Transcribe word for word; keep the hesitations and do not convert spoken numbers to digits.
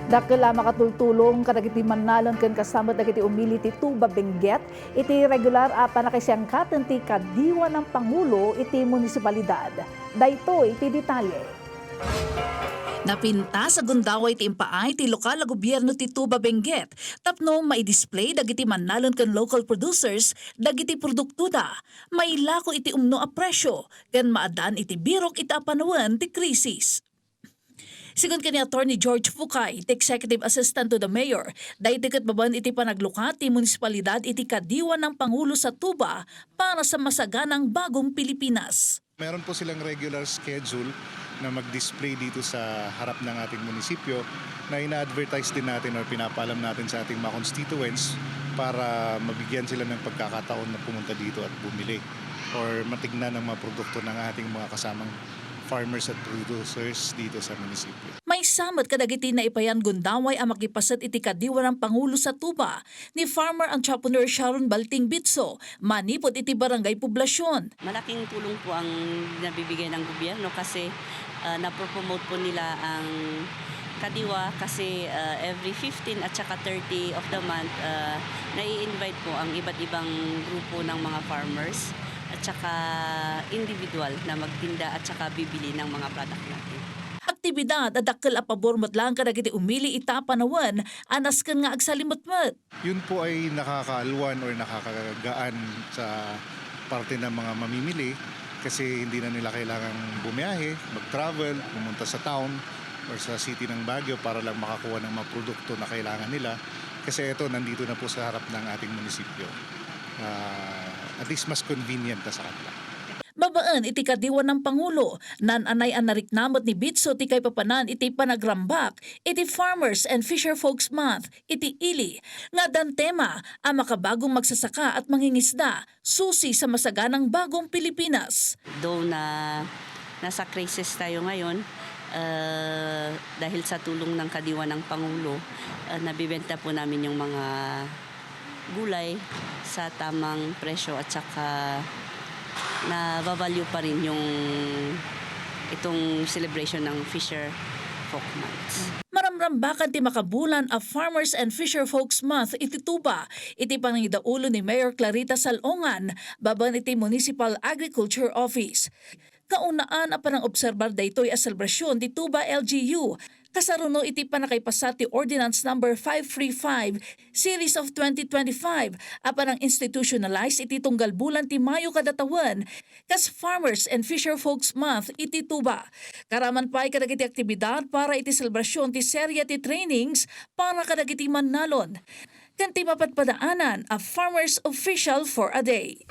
Dakkel a makatultulong kadagiti mannalon ken kasta met dagiti umili ti Tuba Benguet iti regular a pannakaisangkaten ti Kadiwa nang Pangulo iti munisipalidad. Daytoy ti detalye. Napintas a gundaway ti impaay ti lokal a gobierno ti Tuba Benguet tapno maidisplay dagiti mannalon ken local producers dagiti produktoda, mailako iti umno a presyo, ken maaddaan iti birok iti a panawen ti krisis. Sigun ken ni Attorney George Fucay, ti Executive Assistant to the Mayor, daytoy ket babaen iti panaglukat ti munisipalidad iti Kadiwa nang Pangulo sa Tuba para sa masaganang bagong Pilipinas. Meron po silang regular schedule na mag-display dito sa harap ng ating munisipyo na ina-advertise din natin or pinapaalam natin sa ating mga constituents para mabigyan sila ng pagkakataon na pumunta dito at bumili or matignan ang mga produkto ng ating mga kasamang farmers at producers dito sa munisipyo. Maysa met kadagiti naipayan gundaway a makipaset iti Kadiwa nang Pangulo sa Tuba ni farmer entrepreneur Sharon Balting Bitso manipud iti barangay poblasion. Malaking tulong po ang nabibigay ng gobyerno kasi, ah, napopromote po nila ang Kadiwa kasi, ah, every fifteen at saka thirty of the month, ah, nai-invite po ang iba't ibang grupo ng mga farmers at saka individual na magtinda at saka bibili ng mga product natin. Aktibidad a dakkel a pabor met laeng kadagiti umili ita a panawen a nasken nga agsalimetmet. Yun po ay nakakaalwan or nakakagaan sa parte ng mga mamimili kasi hindi na nila kailangang bumiyahe, mag-travel, pumunta sa town or sa city ng Baguio para lang makakuha ng mga produkto na kailangan nila kasi ito nandito na po sa harap ng ating munisipyo. Ah, at least mas convenient na sa kanila. Babaen iti Kadiwa nang Pangulo, naan-anay a narikna met ni Bitso ti kaipapanan iti panagrambak iti Farmers and Fisher Folks Month iti ili nga addan tema a makabagong magsasaka at mangingisda, susi sa masaganang bagong Pilipinas. Though na nasa crisis tayo ngayon, ah, dahil sa tulong ng Kadiwa ng Pangulo, ah, nabibenta po namin yung mga gulay sa tamang presyo at saka na-value pa rin yung itong celebration ng Fisher Folk Month. Maramrambakan ti makabulan a Farmers and Fisher Folks Month iti Tuba iti pangidaulo ni Mayor Clarita Salongan babaen iti Municipal Agriculture Office. Kaunaan a panangobserbar daytoy a selebrasyon ti Tuba L G U, kasaruno iti pannakaipasa ti Ordinance Number five three five, Series of twenty twenty-five, a panang-institutionalize iti tunggal bulan ti Mayo kada tawen, kas Farmers and Fisher Folks Month iti Tuba. Karaman pay kadagiti aktibidad para iti selebrasyon ti serya ti trainings para kadagiti mannalon, ken ti mapadpadaanan a Farmers Official for a Day.